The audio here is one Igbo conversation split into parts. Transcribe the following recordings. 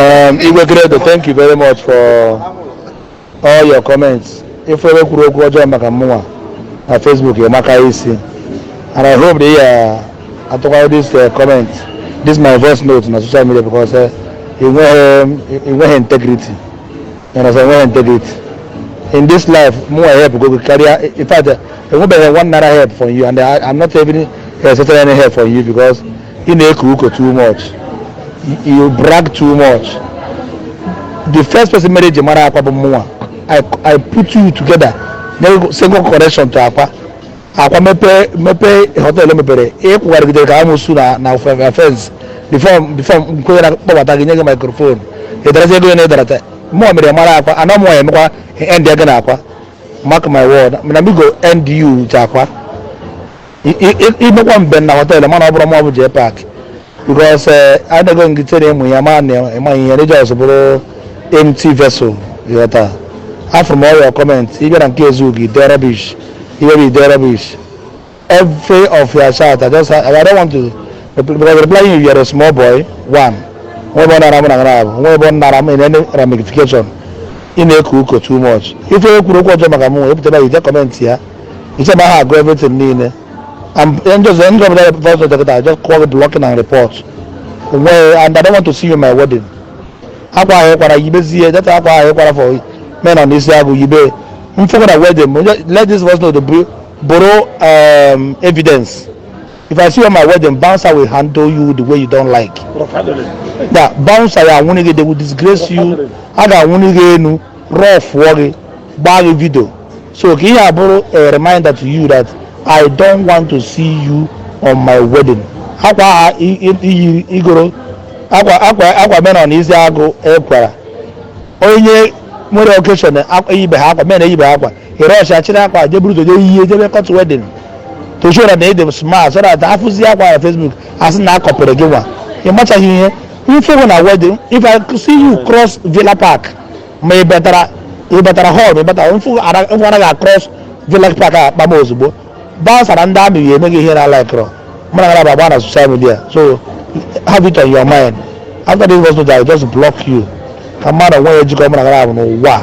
Igwe Credo, thank you very much for all your comments. Ife ebe kwuru okwu ọjọọ maka mụnwa na Facebook, ịmaka isi. And I hope that atụkwara this comment, this my voice note na social media, because enweghị integrity. You understand? Enweghị integrity. In this life, mụnwa help go karịa. In fact, enwebeghị 1 naira help from you, and I'm not even expecting any help from you because ị na-eku uko too much. You brag too much. The first person mere eji mara Akwa bụ mụnwa. I put you together, nye single connection to Akwa. Akwa mepee mepee hotel mepere, ịkwụgharịgidere ka amụsụ na fence before nkwenye na kpọbata gị, nye gị microphone, ịdarata ego ya na ịdarata. Mụnwa mere mara Akwa, ana mụnwa emekwa end ya gị na Akwa. Mark my word, na me go end you with Akwa. Imekwa mbe na hotel, mana ọ bụrụ mụ ọ bụ jee park, because anago ngite na ịmụ ya ma na ịma ihe na just bụrụ empty vessel. Ịghọta? After all your comment, ị bịara nke ezu gị dee rubbish, ihe bụ ide rubbish every of your chat. I don't want to, because replying you, you are a small boy. One nwe ebe ọ nara m na gara abụ nwe ebe ọ nara m in any ramification. Ị na-eku uko too much. Ife e kwuru okwu ọjọọ maka mụ, epụtara ide comment ya, iche ma ha agụ everything niile. I'm just ndị ọbụla voice note I just call blocking and report onwe, and I don't want to see you in my wedding. Akwa ahụ ịkwara yibezie data, akwa ahụ ịkwara for men on isi agụ yibe mfụkwa na wedding. Let this voice note be bụrụ evidence. If I see you on my wedding, bouncer will handle you the way you don't like. Yeah, bouncer ya anwụnye gị, they will disgrace you. A ga-anwụnye gị enu rọfụọ gị, gbaa gị video, so ka ihe a bụrụ a reminder to you that I don't want to see you on my wedding. Akwa ha iyi igoro akwa men na isi agụ ekwara onye nwere occasion eyibe ha akwa men eyibe ha akwa ịrọcha chịrị akwa jeburu ụzọ jee yie jebe court wedding to show that na ịdị smart, so that afụzi akwa na Facebook, asị na akọpịrị gị nwa. Ị machaghị ihe mfe bụ na wedding. If I see you cross Villa Park, ma ị batara hall, ma ị batara mfu anaghị across Villa Park a, akpa m ozugbo. Bouncer na ndị amị ga-eme gị ihe na laikrọ mụ na gara agba na social media. So have it on your mind, after this voice note, I just block you ka mmadụ nwe ya ejikọ mụ na gara abụ n'ụwa a.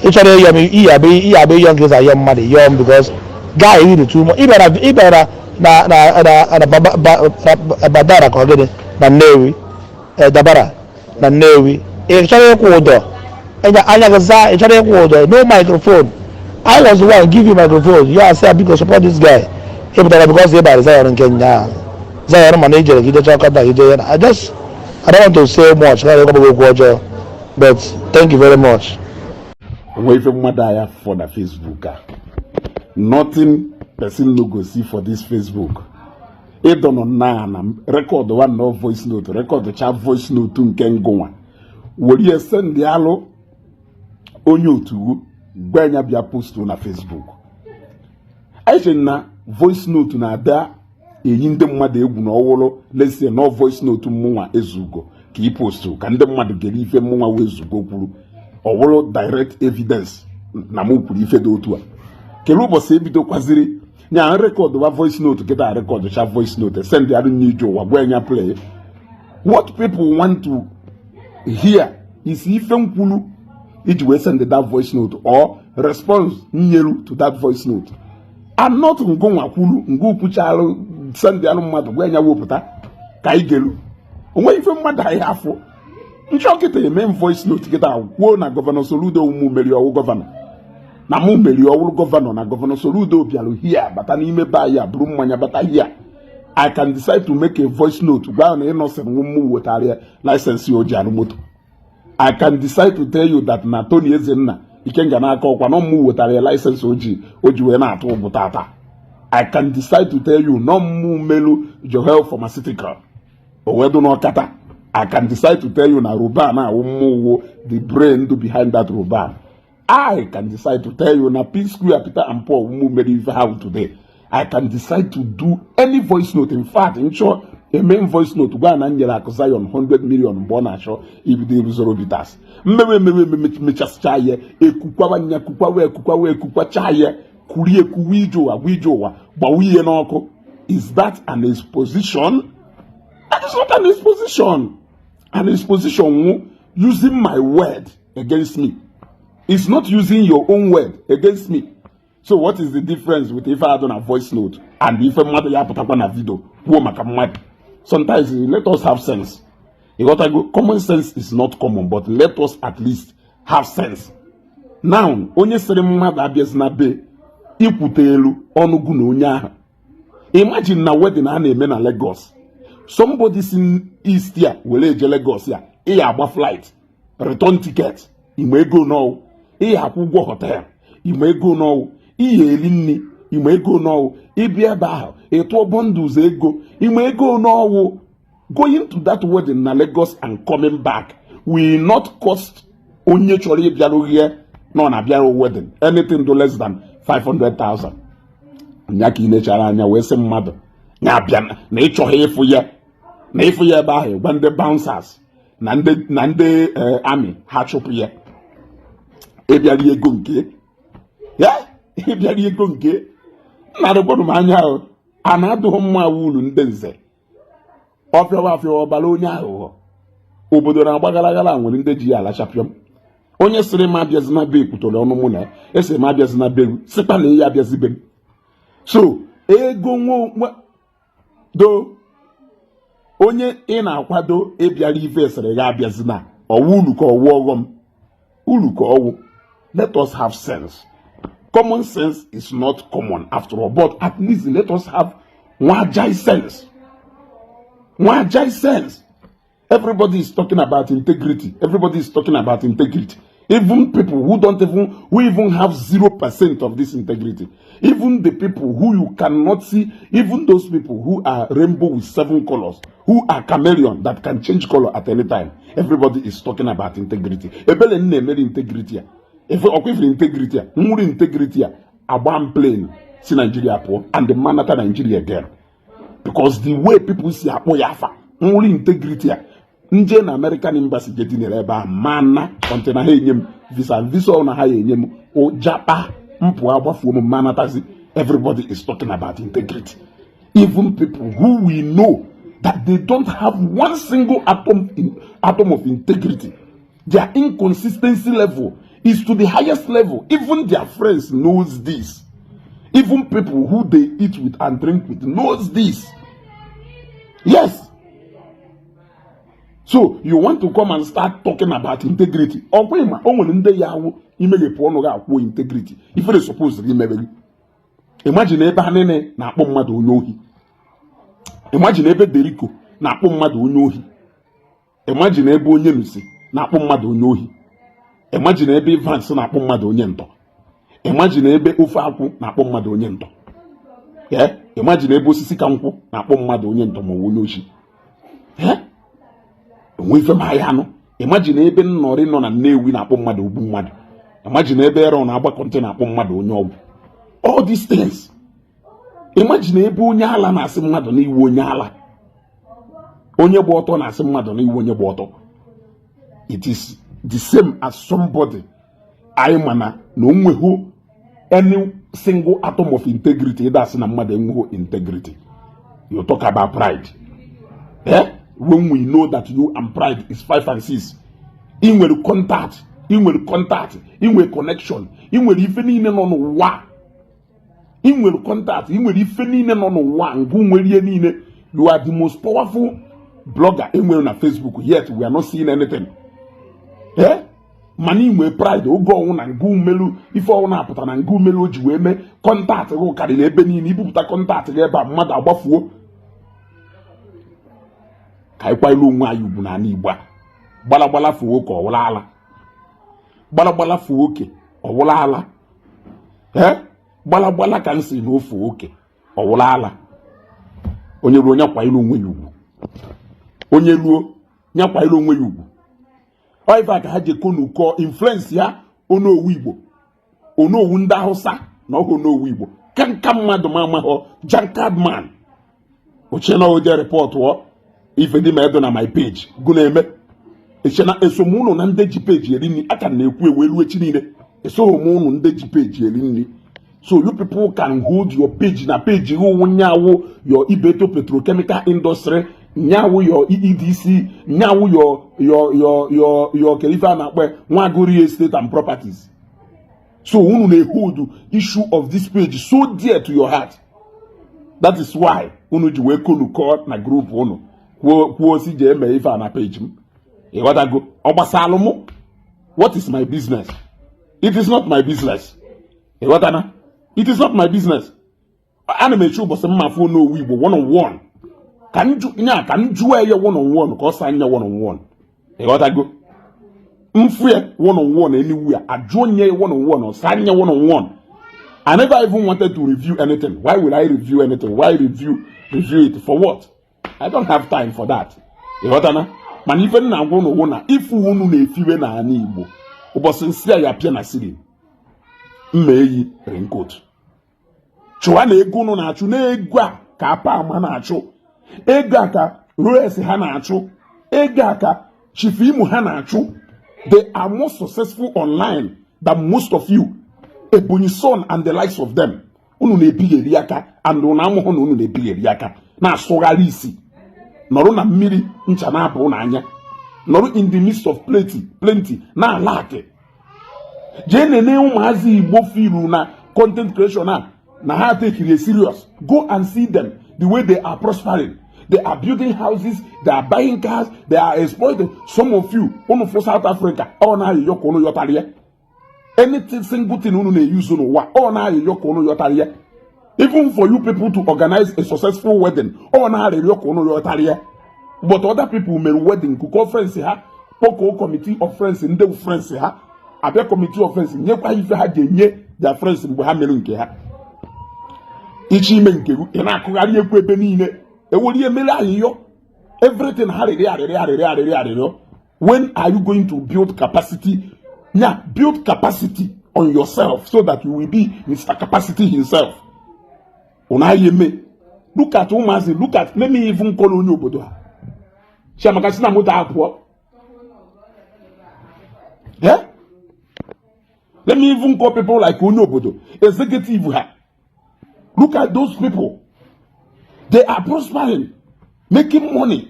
Ị chọrọ ịyọ m, iyi abụ ịyọ nke ayọ mmadụ yọọ m, because guy, you dị too much. Ị bịara na Badara ka ọ gịnị na Nnewi, Dabara na Nnewi, ị chọrọ ịkwụ ụdọ anya gị zaa, ị chọrọ ịkwụ ụdọ, no microphone. I was the one give you microphone. You asị, "Biko, support this guy." Ị pụtara because ị bara Zion nke nyaa Zion, mana ijere ka ije chọọ kọta ije ya. I don't want to say much ka ịgwa okwu ọjọọ, but thank you very much. Onwe ife mmadụ anya for na Facebook a, nothing person no go see for this Facebook. Ịdọnọ na record one no voice note, record cha voice note nke ngụnwa were ya send alụ onye otu gwa ya bịa post na Facebook. Anyị chere na voice note na-ada eyi ndị mmadụ egwu na ọwụrụ lesie na voice note mụnwa ezugo ka ị post ka ndị mmadụ gere ife mụnwa wee zugo kwuru, ọwụrụ direct evidence na mụ kwuru ife dị otu a. Kele ụbọchị ebidokwaziri nya record wa voice note kịta, record cha voice note, send arụ nye ije ụwa, gwa ya play. What people want to hear is ife nkwulu iji wee send that voice note or response nyeru to that voice note, and not ngụnwa kwulu ngụ kwuchalụ send alụ mmadụ gwa ya wepụta ka anyị gelu. Onwe ife mmadụ anyị afụ nchọ kịta eme voice note kịta kwuo na Governor Soludo mụ meri ọwụ governor, na mụ meri ọwụrụ governor, na Governor Soludo bịara hia bata n'ime be anyị a buru mmanya bata hia. I can decide to make a voice note gwa na ịnọsịrị mụ wetara ya license o ji arụ moto. I can decide to tell you that na Tony Ezenna Ikenga n'aka ọkwa na mụ wetara ya license o ji wee na-atụ ụgbụ tata. I can decide to tell you nọ mụ melu Johel Pharmaceutical o wee dụ n'ọkata. I can decide to tell you na Roban awụ mmụwo the brain do behind that Roban. I can decide to tell you na P Square, Peter and Paul mụ mere ife ha today. I can decide to do any voice note. In fact, nchọ eme voice note gwa na m nyere akụ Zion 100 million mgbe ọ na-achọ ibido ịrụzoro bitas mmewe emewe eme mechasịcha ya, ekukwawa nya kukwawa ekukwawa ekukwacha ya kwuri ekuwe ije ụwa gwa ije ụwa gbawa ihe n'ọkụ. Is that an exposition? That is not an exposition. An exposition nwụ. Using my word against me. It's not using your own word against me. So what is the difference with ife adụ na voice note and ife mmadụ ya apụtakwa na video kwuo maka mmadụ? Sometimes let us have sense. Ịghọtago? Common sense is not common, but let us at least have sense. Now, onye sịrị mmadụ abịazina be ikwute elu ọnụgụ na onye ahụ, imagine na wedding a na-eme na Lagos, somebody si east ya were eje Lagos, ya ị ya agba flight return ticket, ime ego n'ọwụ, ị ya akwụ ụgwọ hotel, ime ego n'ọwụ, ị ya eri nri, ime ego n'ọwụ, ịbịa ebe ahụ ịtụọ bundles ego, ime ego n'ọwụ. Going to that wedding na Lagos and coming back will not cost onye chọrọ ịbịaru ihe nọ na bịarụ wedding anything do less than 500,000. Nya ka ị nechara anya wee sị mmadụ ya bịa na ịchọghị ịfụ ya na ịfụ ya ebe ahụ, gwa ndị bouncers na ndị army ha chụpụ ya. Ịbịara ego nke ya, ịbịara ego nke nna, m anya ahụ a na-adụghị mma wulu ndị nze ọfịawa afịawa ọbara onye aghụghọ obodo na-agba gara gara. Nwere ndị ji ya alachapịọm. Onye sịrị m abịazina be ekwutere ọnụ mụ na esi m abịazina be, sịkwa na ya abịazibe m. So ego nwa do onye ị na-akwado ịbịara ife sịrị gị abịazina, ọwụ ulu ka ọwụ ọghọm, ulu ka ọwụ. Let us have sense. Common sense is not common after all, but at least let us have nwajai sense, nwajai sense. Everybody is talking about integrity. Everybody is talking about integrity, even people who don't even, who even have 0% of this integrity, even the people who you cannot see, even those people who are rainbow with seven colors, who are chameleon that can change color at any time. Everybody is talking about integrity. Ebele m na-emeri integrity a, ife ọkwa ifere integrity a nwuri integrity a agba m plane si Nigeria pụọ and the man nata Nigeria again, because the way people si akpọ ya afa nwuri integrity a, nje na American Embassy je dinere ebe ahụ mana until na ha enye m visa, visa ọ na ha ya enye m ụjapa mpụ agbafuo m mma natazi. Everybody is talking about integrity, even people who we know that they don't have one single atom of integrity. Their inconsistency level is to the highest level. Even their friends knows this. Even people who they eat with and drink with knows this. Yes. So you want to come and start talking about integrity. Ọkwa ịma o nwere ndị ya awụ imeghepụ ọnụ gị akwuo integrity, ifere suppose gị mebe gị. Imagine ebe anene na-akpọ mmadụ onye ohi. Imagine ebe Deriko na-akpọ mmadụ onye ohi. Imagine ebe onye nusi na-akpọ mmadụ onye ohi. Imagine ebe Evans na-akpọ mmadụ onye ntọ. Imagine ebe ofe akwụ na-akpọ mmadụ onye ntọ. Ee, imagine ebe osisi ka nkwụ na-akpọ mmadụ onye ntọ ma ọ bụ onye ochi. Ee, enwe ife ma ya anụ. Imagine ebe nnọrị nọ na Nnewi na-akpọ mmadụ ogbu mmadụ. Imagine ebe ero na-agbakọ ntị na-akpọ mmadụ onye ọgwụ. All these things. Imagine ebe onye ala na-asị mmadụ na iwu onye ala, onye gba ọtọ na-asị mmadụ na iwu onye gba ọtọ. It is the same as somebody anyị ma na o nweghị any single atom of integrity. Ịda asị na mmadụ enweghị integrity, you talk about pride, eh? When we know that you and pride is five and six. Ị nwere contact, ị nwere contact, ị nwere connection, ị nwere ife niile nọ n'ụwa. Ị nwere contact, ị nwere ife niile nọ n'ụwa ngụ, nwere ihe niile. You are the most powerful blogger enwere na Facebook, yet we are not seeing anything, eh? Mana ị nwee pride oge ọnwụ na ngụ umelu ife ọnwụ na-apụta na ngụ umelu o ji wee mee contact gị karịrị ebe niile. Ibupụta contact gị ebe a, mmadụ agbafuo. Ka anyị kwanyere onwe anyị ugwu n'ala Igbo a. Gbalagbala fuo oke ọwụla ala, gbalagbala fuo oke ọwụla ala. Ee, gbalagbala ka m si na ofu oke ọwụla ala. Onye ruo onye kwanyere onwe ya ugwu, onye ruo nye kwanyere onwe ya ugwu. Ọ ife a ka ha ji konukọ influence ya onowu Igbo, onowu ndị Hausa na ọhụ onowu Igbo ka nka mmadụ ma amaghọ jankad man ochie na oje report ọ ife dị ma edo na my page gụ na-eme eche na esomụnụ na ndị ji page eri nri. Aka na-ekwu ewe ruo echi niile, esoghị m ụnụ ndị ji page eri nri. So you people can hold your page na page gị nyawo your Ibeto Petrochemical Industry. Nyawu your EEDC, nyawu your kelife a na-akpọ Nwagu Real Estate and Properties. So unu na-hold issue of this page so dear to your heart. That is why unu ji wee konukọ na group unu kwuo kwuo si jee mee ife a na page m. Ịghọtago? Ọ gbasalụ mụ? What is my business? It is not my business. Ịghọtana? It is not my business. Ana m eche ụbọchị mma afụ n'owu Igbo one on one, ka m nya ka m jụọ ya one on one, ka ọ saa anya one on one. Ịghọtago? Mfu ya one on one anywhere, ajụọ nye ya one on one, ọ saa anya one on one. I never even wanted to review anything. Why will I review anything? Why review it for what? I don't have time for that. Ịghọtana? Mana ife m na-agwa unu wụ na ifu unu na-efiwe n'ala Igbo, ụbọchị nsị a ya pịa na ceiling, mma eyi raincoat chụwa na ego unu na-achụ n'ego a ka apa ama na-achụ ego a, ka Royce ha na-achụ ego a, ka Chief Imo ha na-achụ. They are more successful online than most of you, Ebonyi Son and the likes of them. Unu na-ebigheri aka and unu amụhụ na unu na-ebigheri aka na-asụgharị isi nọrọ na mmiri ncha na-abụ n'anya, nọrọ in the midst of plenty plenty na-ala akị. Jee nene ụmụazị Igbo firu na content creation a na ha take it serious. Go and see them, the way they are prospering. They are building houses, they are buying cars, they are exploiting. Some of you, unu for South Africa, ọ na-ayịyọ ka unu yọtara ya. Anything, single thing unu na-eyuzu n'ụwa, ọ na-ayịyọ ka unu yọtara ya. Even for you people to organize a successful wedding, ọ na-arịrịọ ka unu yọtara ya. But other people mere wedding, kụkọ friends ha, kpọkọọ committee of friends, ndị friends ha abịa, committee of friends nyekwa ife ha ga-enye their friends mgbe ha mere nke ha. Iche ime nke gị, ị na-akụgharị ekwu ebe niile, ewere ihe mere ayịyọ, everything ha rịrị arịrị arịrị arịrị arịrịọ. When are you going to build capacity? Yeah, build capacity on yourself so that you will be Mr. Capacity himself. Unu ahịa eme. Look at ụmụazị, look at, let me even call onye obodo ha, Chiamaka si na moto ahụ pụọ. Yeah? Let me even call people like onye obodo executive ha. Look at those people. They are prospering, making money,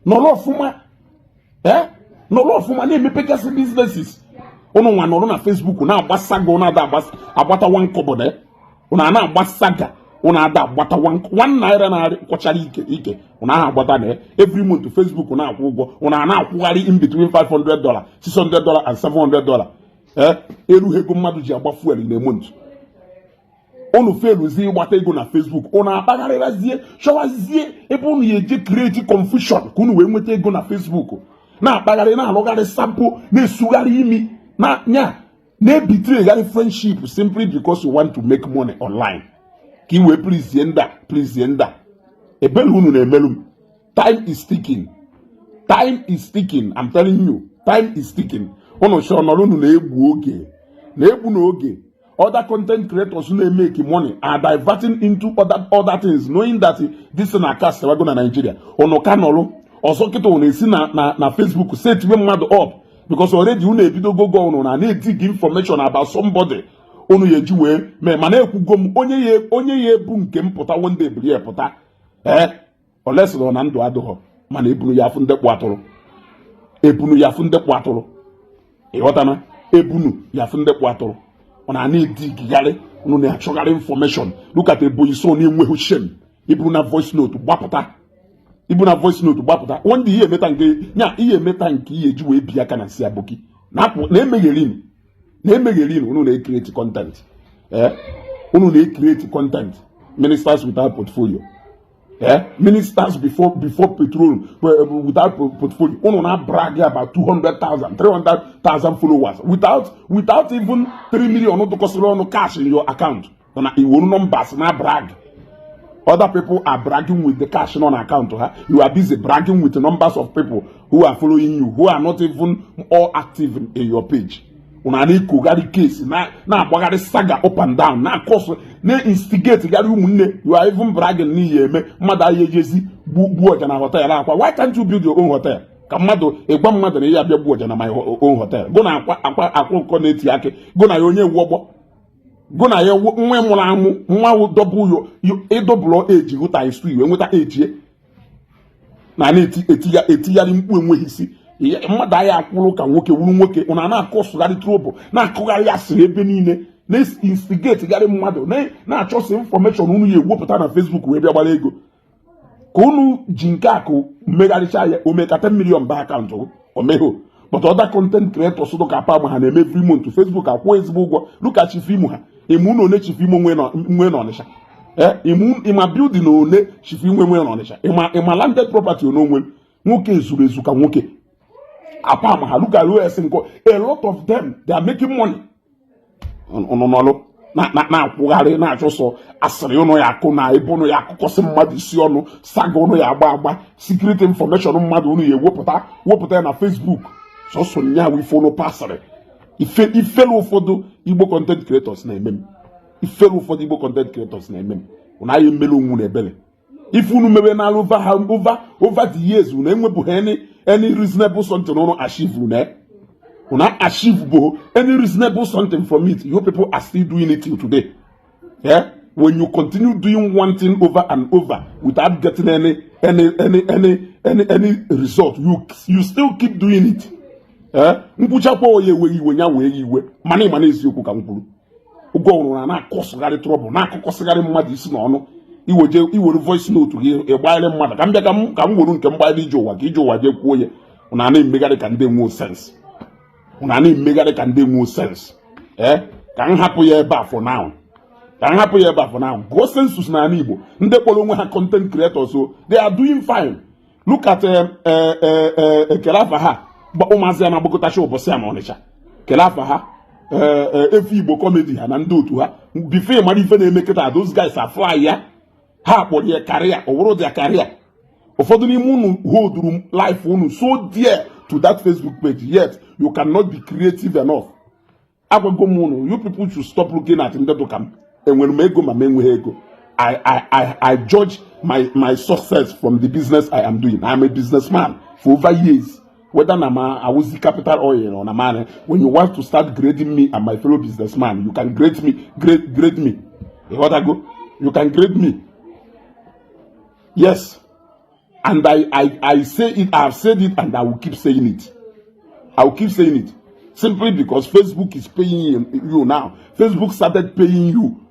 nọrọ ọfụma, eh? Nọrọ ọfụma na-emepegasị businesses. Ụnụ nwa nọrọ na Facebook na-agba saga, ụnụ ada agbata one kobo na ụnụ a na-agba saga, ụnụ ada agbata one naira na kwọchara ike ike, ụnụ ahụ agbata na every month Facebook na-akwụ ụgwọ, ụnụ a na-akwụgharị in between $500, $600 and $700, eh? Erughị ego mmadụ ji agba fuel in a month. Unu feluzie ịgbata ego na Facebook, unu akpagharịrazie, chọwazie ebe unu ya eje create confusion ka unu wee nweta ego na Facebook, na-akpagharị, na-alụgharị sampo, na-esugharị imi na nya, na-ebitregharị friendship simply because you want to make money online, ka ị wee please nda, please nda. Ebere unu na-emelu m. Time is ticking, time is ticking. I'm telling you, time is ticking. Unu chọrọ nọrọ, unu na-egbu oge, na-egbu n'oge. Other content creators na-emeke money are diverting into other things, knowing that this na cast wago na Nigeria. Unu ka nọrụ ọzọ kịta, unu esi na Facebook setiwe mmadụ up because already unu ebidogo go, unu na na-edig information about somebody unu ya eji wee mee. Mana ekwugo m, onye ya ebu nke m pụta one day, buru ya pụta. Ee, olesịrị na ndụ adịghọ, mana ebunu ya afụ ndekpụ atụrụ, ebunu ya afụ ndekpụ atụrụ. Ịghọtana? Ebunu ya afụ ndekpụ atụrụ. Ọ na-ana edigigharị, unu na-achọgharị information. Look at Ebonyi Son na-enweghị shame, iburu na voice note gbapụta, ibu na voice note gbapụta. One day ihe emeta nke nya, ihe emeta nke ihe eji wee bi aka na nsị aboki na-emegherin, na-emegherin. Unu na-ecreate content, eh, unu na-ecreate content. Ministers without portfolio, eh, ministers before petrol without portfolio. Unu na brag about 200,000, 300,000 followers without even 3 million tụkọsịrị ọnụ cash in your account. Na iwuru numbers na brag. Other people are bragging with the cash on account ha. You are busy bragging with the numbers of people who are following you, who are not even all active in your page. Unu na-ekogharị case, na-agbagharị saga up and down, na-akọsụ, na-instigate gharị ụmụnne. You are even bragging n'ihi eme mmadụ ahịa ejezi gbuo ọja na hotel akwa. Why can't you build your own hotel? Ka mmadụ ịgwa mmadụ na ihe abịa gbuo ọja na my own hotel, gụ na akwa akwa akwa ụkọ na-eti akị, gụ na ya onye ewu ọgbọ, gụ na ya nwa mụrụ amụ, nwa wụ double yo, ịdouble age hụ times two, wee nweta age. Na na-etigharị mkpu enweghị isi. Mmadụ agha akwụrụ ka nwoke wuru nwoke. Ụna na-akọsụgharị trouble, na-akụgharị asịrị ebe niile, na-instigate-gharị mmadụ, na-achọsi information unu ya ewepụta na Facebook wee bịa gbara ego ka unu ji nke akụ mmegharịcha ya. Omeka 10 million ba account omegho, but other content creators dị ka pa ha na-eme every month, Facebook akwụ ezigbo ụgwọ. Look at Chief Imo ha. Ime unu one Chief Imo nwe n'Ọnịsha, ịma building one Chief Imo nwe n'Ọnịsha, ịma landed property one onwe. Nwoke zuru ezu ka nwoke apa ma ha. Look at OS nkọ. A lot of them, they are making money. Ọnụnọlụ na-akwụgharị, na-achụsọ asịrị ụnụ ya akụ na ebe ụnụ ya akụkọsị mmadụ isi ọnụ, saga ụnụ ya agba agba, secret information mmadụ ụnụ ya ewepụta wepụta ya na Facebook. Sọsọ nyawu ife ụnụ pasịrị ife ifelu. Ụfọdụ Igbo content creators na-eme m ifelu. Ụfọdụ Igbo content creators na-eme m. Ụnụ anyị emere onwe na ebere ife unu mebe n'alụ over ha over the years. Unu enwebụghị any reasonable something unu achieve na unu achieve bụ any reasonable something from it. You people are still doing it till today. Yeah? When you continue doing one thing over and over without getting any result, you still keep doing it. Eh, nkwuchakwa onye enweghị iwe ya wee iwe, mana ịma na eziokwu ka m kwuru. Oge ọhụrụ na na-akọsụgharị trouble, na-akụkọsịgharị mmadụ isi n'ọnụ, iweje iwere voice note gị ịgbanyere mmadụ ka m bịa ka m were nke mgbanyere ije ụwa ka ije ụwa jee kwuo ya. Na na-emegharị ka ndị nwee sense, na na-emegharị ka ndị nwee sense. Ee, ka m hapụ ya ebe a for now, ka m hapụ ya ebe a for now. Gụọ census n'ala Igbo, ndị kpọrọ onwe ha content creators o, they are doing fine. Look at ekele afa ha, ụmụazị ya na-agbakọtacha ụbọchị a n'Ọnịcha. Kele afa ha, efe Igbo comedy ha na ndị otu ha. Before mara ife na-eme kịta, those guys are fly ya. Ha kpọrọ ya career, ọ wụrụ their career. Ụfọdụ n'ime unu holduru life unu so dear to that Facebook page, yet you cannot be creative enough. Agwago m unu, you people should stop looking at ndị dụka m. Enwere m ego ma m enweghị ego, I judge my success from the business I am doing. I'm a businessman for over years. Whether na ma awuzi Capital Oil or na man, when you want to start grading me and my fellow businessman, you can grade me, grade me. You got go? You can grade me. Yes. And I say it, I have said it, and I will keep saying it. I will keep saying it. Simply because Facebook is paying you now. Facebook started paying you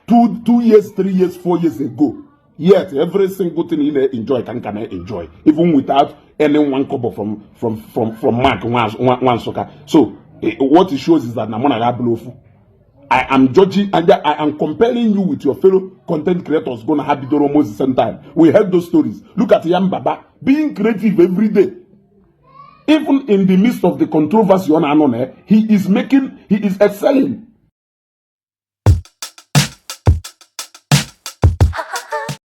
2 years, 3 years, 4 years ago. Yet every single thing you enjoy can enjoy, even without any one kobo from Mark Nwansoka. So what it shows is that na mụ na ya abụla ofu. I am judging and I am comparing you with your fellow content creators gonna have bidoro almost the same time. We heard those stories. Look at Yam Baba being creative every day. Even in the midst of the controversy on Anone, he is making, he is excelling.